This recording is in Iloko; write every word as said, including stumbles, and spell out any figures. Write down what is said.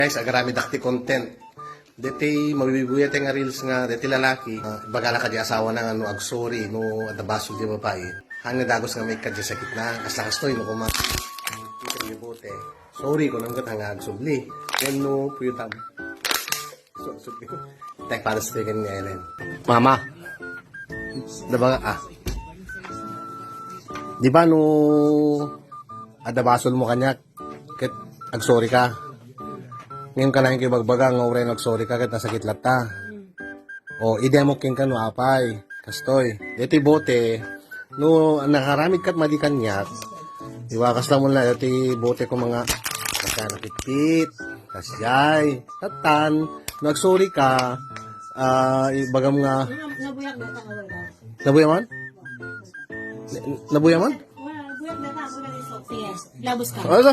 Guys, agaramidak ti content. Deti mabibuya ti nga reels nga deti lalaki, ah, ibagana kadi asawana nga no agsorry, no adda basol ti babai. Haan nga dagus nga maikkat ti sakitna. Kasla kastoy, no, kuma. Iti bote. Sorry, kunam ket nga agsubli. Wenno puyotam. So, agsubli. Tek, para sa tingin ni Ellen. Mama. Diba nga, ah. Di ba no adda basolmo kaniak, ket agsorry ka. Ngayon ka lang ibagbaga nga uray no agsorry ka, ket nasakit latta. O, idemok kenka no apay. Kastoy. Deti bote, no nakaramid kat madi kaniak, di ba, kasla mo na, deti bote ko mga, kasla nakitpit, kasjay, tatan, no agsorry ka, ah, ibagam nga, Nabuyak na ta, wala. Nabuyak man? Nabuyak man? Wala, nabuyak na ta, wala. Sige, labos ka. Wala.